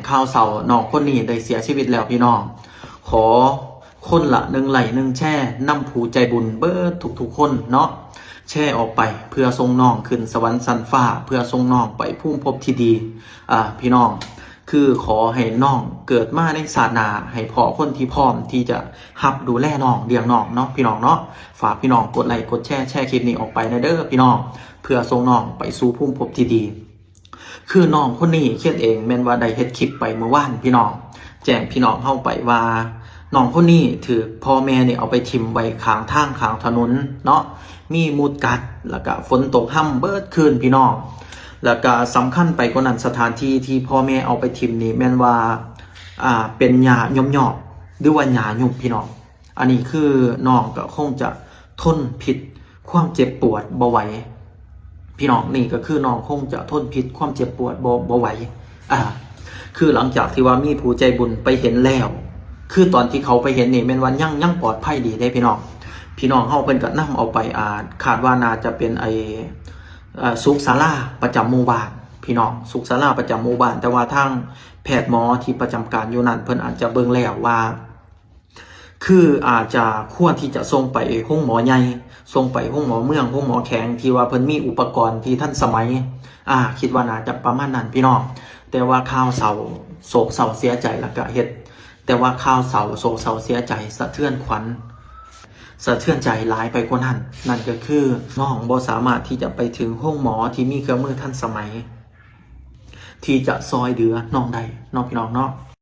ຂ່າວເສົ້າ ນ້ອງຄົນນີ້ໄດ້ເສຍຊີວິດແລ້ວພີ່ນ້ອງ. ຂໍຄົນລະໜຶ່ງໄລ້ໜຶ່ງແຊ ນຳຜູ້ໃຈບຸນເບິດທຸກໆຄົນເນາະ ແຊອອກໄປເພື່ອສົ່ງນ້ອງຂຶ້ນສະຫວັນຊັ້ນຟ້າ ເພື່ອສົ່ງນ້ອງໄປພູມພົບທີ່ດີ. ອາ ພີ່ນ້ອງ ຄືຂໍໃຫ້ນ້ອງເກີດມາໃນຊາດໜ້າ ໃຫ້ພໍ້ຄົນທີ່ພ້ອມທີ່ຈະຮັບດູແລນ້ອງ ລ້ຽງນ້ອງເນາະ ພີ່ນ້ອງເນາະ. ຝາກພີ່ນ້ອງກົດໄລ້ກົດແຊ ແຊຄລິບນີ້ອອກໄປແດ່ເດີພີ່ນ້ອງ ເພື່ອສົ່ງນ້ອງໄປສູ່ພູມພົບທີ່ດີ. ຄືນ້ອງຄົນນີ້ ຄຽນເອງແມ່ນວ່າໄດ້ເຮັດຄລິບໄປມື້ວານພີ່ນ້ອງ ແຈ້ງພີ່ນ້ອງເຮົາໄປວ່າ ນ້ອງຄົນນີ້ຖືກພໍ່ແມ່ນີ້ເອົາໄປຖິ້ມໄວ້ຂ້າງທາງຂ້າງຖະໜົນເນາະ ມີມຸດກັດ ແລ້ວກະຝົນຕົກຮຳເບິດຄືນພີ່ນ້ອງ. ແລ້ວກະສຳຄັນໄປກວ່ານັ້ນ ສະຖານທີ່ທີ່ພໍ່ແມ່ເອົາໄປຖິ້ມນີ້ແມ່ນວ່າ ອ່າ ເປັນຫຍ້າຫຍ້ອມໆ ຫຼືວ່າຫຍ້າຍຸບພີ່ນ້ອງ. ອັນນີ້ຄືນ້ອງກໍຄົງຈະທົນພິດຄວາມເຈັບປວດບໍ່ໄຫວ ພີ່ນ້ອງ. ນີ້ກໍຄືນ້ອງຄົງຈະທົນພິດຄວາມເຈັບປວດບໍ່ ບໍ່ໄຫວ. ອາ ຄືຫຼັງຈາກທີ່ວ່າມີຜູ້ໃຈບຸນໄປເຫັນແລ້ວ ຄືຕອນທີ່ເຂົາໄປເຫັນນີ້ແມ່ນວ່າຍັງ ຍັງປອດໄພດີເດ້ພີ່ນ້ອງ. ພີ່ນ້ອງເຮົາເພິ່ນກໍນຳເອົາໄປ ອາ ຄາດວ່າໜ້າຈະເປັນໄອ້ ເອີ ສຸກສາລາປະຈຳໝູ່ບ້ານ ພີ່ນ້ອງ ສຸກສາລາປະຈຳໝູ່ບ້ານ. ແຕ່ວ່າທາງແພດໝໍທີ່ປະຈຳການຢູ່ນັ້ນ ເພິ່ນອາດຈະເບິ່ງແລ້ວວ່າ ຄືອາດຈະຄວນທີ່ຈະສົ່ງໄປໂຮງໝໍໃຫຍ່ ສົ່ງໄປໂຮງໝໍເມືອງ ໂຮງໝໍແຂວງ ທີ່ວ່າເພິ່ນມີອຸປະກອນທີ່ທັນສະໄໝ. ອາ ຄິດວ່າໜ້າຈະປະມານນັ້ນພີ່ນ້ອງ. ແຕ່ວ່າຂ່າວເສົ້າ ໂສກເສົ້າເສຍໃຈ ແລ້ວກະເຮັດ ແຕ່ວ່າຂ່າວເສົ້າ ໂສກເສົ້າເສຍໃຈ ສະເທືອນຂວັນ ສະເທືອນໃຈຫຼາຍໄປກວ່ານັ້ນ ນັ້ນກໍຄືນ້ອງບໍ່ສາມາດທີ່ຈະໄປເຖິງໂຮງໝໍທີ່ມີເຄື່ອງມືທັນສະໄໝ ທີ່ຈະຊ່ອຍເຫຼືອນ້ອງໄດ້ເນາະ ພີ່ນ້ອງເນາະ.